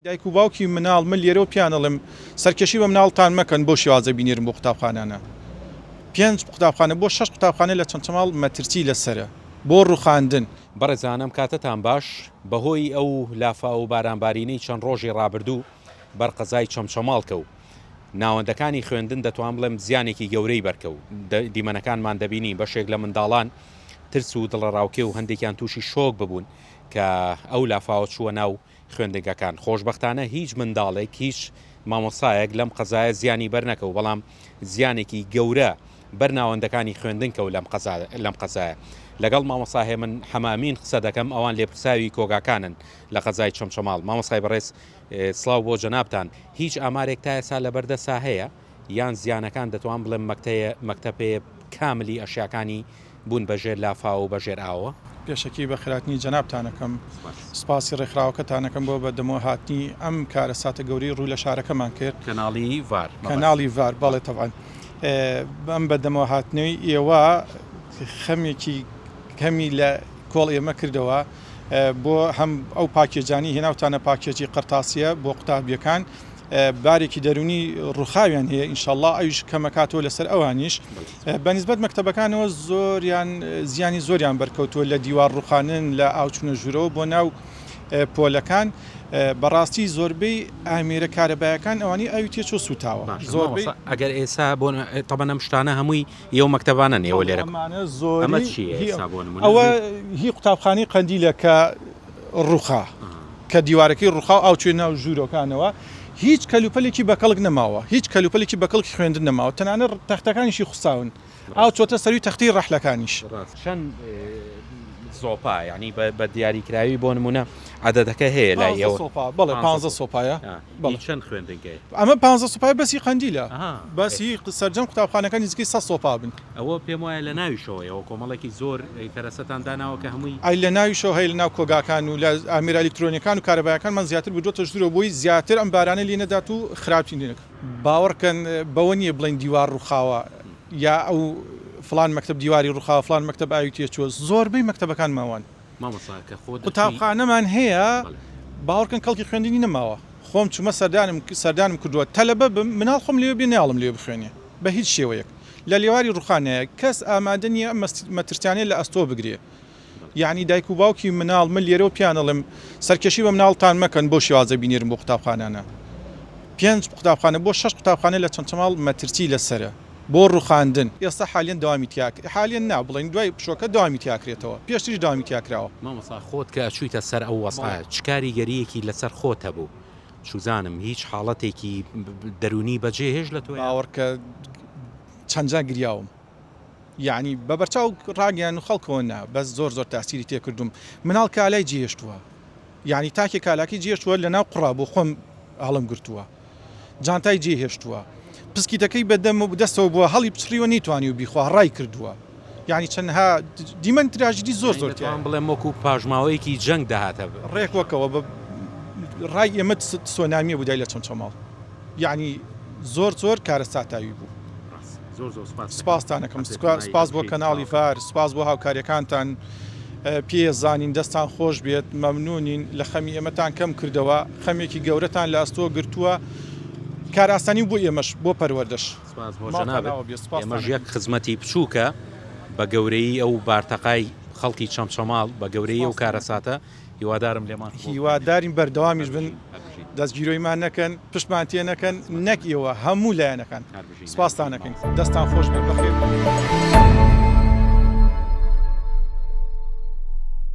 دایک و باوکی مناڵ من لێرەوە پێیان ئەڵێم سەرکێشی بە مناڵتان مەکەن بەو شێوازە بینێرن بۆ قوتابخانانە پێنج قوتابخانە بۆ شەش قوتابخانە لە چەمچەماڵ مەترسی لەسەرە بۆ ڕوخاندن. بەڕێزان ئەم کاتەتان باش، بەهۆی ئەو لافاو و بارانبارینەی چەند ڕۆژی ڕابردوو بەر قەزای چەمچەماڵ کەوت، ناوەندەکانی خوێندن دەتوان بڵێم زیانێکی گەورەی بەرکەوت، دیمەنەکانمان دەبینین بەشێک لە منداڵان ترس و دڵەڕاوکێ و هەندێکیان تووشی شۆک ببوون کە ئەو لافاوە چووە ناو خوێندنگەکان. خۆشبەختانە هیچ منداڵێک، هیچ مامۆستایەک لەم قەزایە زیانی بەر نەکەوت، بەڵام زیانێکی گەورە بەر ناوەندەکانی خوێندن کەوت لەم قەزا لەم قەزایە. لەگەڵ مامۆستا هێمن حەمەئەمین قسە دەکەم، ئەوان لێپرساوی کۆگاکانن لە قەزای چەمچەماڵ. مامۆستای بەڕێز سڵاو بۆ جەنابتان، هیچ ئامارێک تا ئێستا لەبەردەستا هەیە یان زیانەکان دەتوان بڵێم مەکتەیە مەکتەپێ کاملی ئەشیاکانی بوون بە ژێر لافاو و بە ژێر ئاوەوە؟ پێشەکی بەخێرهاتنی جەنابتان ئەکەم، سوپاسی ڕێکخراوەکەتان ئەکەم بۆ بە دەمەوە هاتنی ئەم کارەساتە گەورەی ڕووی لە شارەکەمان کرد. کەناڵی ڤار مەبەست. کەناڵی ڤار بەڵێ تەبعەن. ئەم بە دەمەوە هاتنەوەی ئێوە خەمێکی کەمی لە کۆڵ ئێمە کردەوە بۆ هەم ئەو پاکێجانەی هێناوتانە پاکێجی قەرتاسیە بۆ قوتابیەکان بارێکی دەروونی ڕووخاویان هەیە ئینشەڵا ئەویش کەمەکاتەوە لەسەر ئەوانیش بە نیسبەت مەکتەبەکانەوە زۆریان زیانی زۆریان بەرکەوتووە لە دیوار ڕووخانن لە ئاوچونە ژوورەوە بۆ ناو پۆلەکان بەڕاستی زۆربەی ئامێرە کارەبایەکان ئەوانی ئاوی تێچۆ سوتاوە زۆربەی ئەگەر ئێسا بۆ تەبەن ئەم شتانە هەمووی یەو مەکتەبانە نێوە لێرە زۆر ئەوە هی قوتابخانەی قەندیلە کە ڕوخا کە دیوارەکەی ڕوخا و ئاو چووە ناو ژوورەکانەوە، هیچ کەلوپەلێکی بەکەڵک نەماوە، هیچ کەلوپەلێکی بەکەڵکی خوێندن نەماوە، تەنانەت تەختەکانیشی خوساون، ئاو چۆتە سەرووی تەختەی ڕەحلەکانیش. چەند زۆپا یانی بە دیاریکراوی بۆ نموونە عەدەدەکە هەیە لای ئێوە؟ پانزە سۆپا، بەڵێ پانزە سۆپایە. بەڵێ. چەند خوێندنگەیە؟ ئەمە پانزە سۆپایە بەس هی قەندیلە، بەس هی سەرجەم قوتابخانەکان نزیکەی سەد سۆپا بن. ئەوە پێم وایە لە ناویشەوە ئێوە کۆمەڵێکی زۆر کەرەسەتان داناوە کە هەمووی. ئەی لە ناویشەوە هەیە لە ناو کۆگاکان و لە ئامێرە ئەلیکترۆنیەکان و کارەبایەکانمان زیاتر بردووەتە ژوورەوە بۆی زیاتر ئەم بارانە لێ نەدات و خراپی لێ نەکات. باوەڕکەن بەوە نییە بڵێین دیوار ڕووخاوە یا ئەو فڵان مەکتەب دیواری ڕووخاوە فڵان مەکتەب ئاوی تێچووە زۆربەی مەکتەبەکانمان وان. مامۆستا کە خۆت دەچووی. قوتابخانەمان هەیە باوەڕکەن کەڵکی خوێندنی نەماوە خۆم چوومە سەردانم سەردانم کردووە تەلەبە بم مناڵ خۆم لەوێ بێ نایەڵم لەوێ بخوێنێ بە هیچ شێوەیەک لە لێواری ڕوخانایە کەس ئامادە نیە ئەم مەترسیانەی لە ئەستۆ بگرێ یەعنی دایک و باوکی مناڵ من لێرەوە پێیان ئەڵێم سەرکێشی بە مناڵتان مەکەن بەو شێوازە بینێرن بۆ قوتابخانانە پێنج قوتابخانە بۆ شەش قوتابخانە لە چەمچەماڵ مەترسی لەسەرە بۆ ڕوخاندن ئێستا حالیەن دەوامی تیا حالیەن نا بڵێین دوای پشۆکە دەوامی تیا کرێتەوە پێشتریش دەوامی تیا کراوە. مامۆستا خۆت کە ئەچوویتە سەر ئەو وەزعە چ کاریگەرییەکی لەسەر خۆت هەبوو؟ چوزانم هیچ حاڵەتێکی دەروونی بەجێ هێشت لە تۆیا؟ باوەڕکە چەند جار گریاوم یەعنی بە بەرچاو ڕاگەیان و خەڵکەوە نا بەس زۆر زۆر تاسیری تێکردوم مناڵ کالای جێهێشتووە یەعنی تاکێ کالاکەی جێهێشتووە لەناو قوڕا بۆ خۆم هەڵم گرتووە جانتای جێهێشتووە پسکیتەکەی بە دەم و دەستەوە بووە هەڵی پچڕیوە نەیتوانیوە بیخوا ڕای کردووە یانی چەندها دیمەن تراژیدی زۆر زۆر تیایە. دەتوانم بڵێم وەکو پاشماوەیەکی جەنگ دەهاتە. ڕێک وەکەوە بە ڕای ئێمە تسۆنامیە بوو دای لە چەمچەماڵ یانی زۆر زۆر کارەساتاوی بوو. ڕاست زۆر زۆر سوپاست دەکەم. سوپاستان ئەکەم سوپاس بۆ کەناڵی ڤار سوپاس بۆ هاوکاریەکانتان پێ زانین دەستان خۆش بێت مەمنونین لە خەمی ئێمەتان کەم کردەوە خەمێکی گەورەتان لە ئەستۆ گرتووە کارئاسانی بۆ ئێمەش بۆ پەروەردەش. سپاس بۆ جەنابت، ئێمەش یەک خزمەتی بچووکە بە گەورەیی ئەو بارتەقای خەڵکی چەمچەماڵ، بە گەورەیی ئەو کارەساتە، هیوادارم لێمان قبوڵ بکەن. هیوادارین بەردەوامیش بن، دەستگیرۆیمان نەکەن، پشتمان تێ نەکەن، نەک ئێوە، هەموو لایەنەکان. سپاستان ئەکەین. دەستان خۆش بێت. بەخێر بێن.